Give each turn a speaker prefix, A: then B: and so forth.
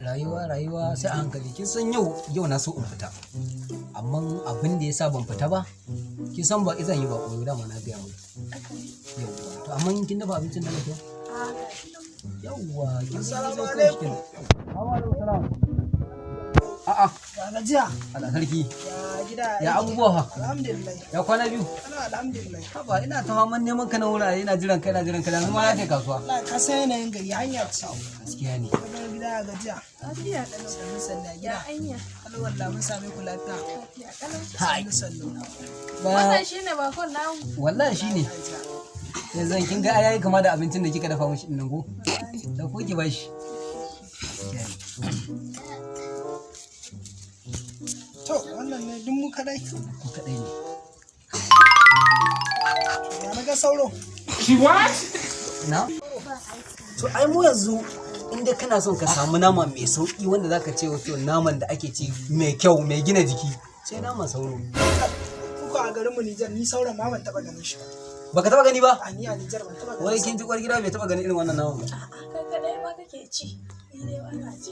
A: Rayuwa, rayuwa sai a hankali. Kin san yau, yau na so in fita, amma abin da yasa ban fita ba, kin san ba zan yi ba koyo, dama na gaya miki. Yauwa, to amma kin dafa abincin nan da kyau? Yauwa, kin san
B: Assalamu
A: sai kawai
B: alaikum.
A: Wa alaikum salam. A'a.
B: Ya gajiya?
A: Allah sarki.
B: Ya gida?
A: Ya abubuwa fa?
B: Alhamdulillah.
A: Ya kwana biyu?
B: Ana alhamdulillah.
A: Haba, ina ta faman neman ka na wurare, ina jiran ka, ina jiran ka, yanzu ma na kai kasuwa.
B: Allah, ka san yanayin gari, hanya ce.
A: Gaskiya ne.
B: Kamar gida, ya gajiya?
C: Lafiya kalau.
B: Sannu sannu, ya
C: Ya
B: gida?
C: anya.
B: Kalau wallah, mun same ku lafiya.
C: Lafiya kalau.
A: Hai.
B: Sannu sannu.
A: Ba
C: Wannan shine bakon namu.
A: Wallahi shine. Yanzu kin ga ai yayi kama da abincin da kika dafa mishi din nan ko? Da ko ki bashi. Gaskiya ne.
B: To wannan ne duk mu kadai?
A: Ku kadai ne.
B: Ya na ga sauro?
A: Na? To ai mu yanzu in dai kana son ka samu nama mai sauki wanda zaka ce wato naman da ake ci mai kyau, mai gina jiki, sai naman sauro.
B: Kuka a garin mu Nijar, ni sauron ma ban taba ganin shi ba.
A: Baka taba gani ba?
B: A ni a Nijar ban taba ganin
A: Wai kin ji kwar gida bai taba ganin irin wannan naman ba.
C: A'a, kai kadai ma kake ci. Ni dai ba na ci.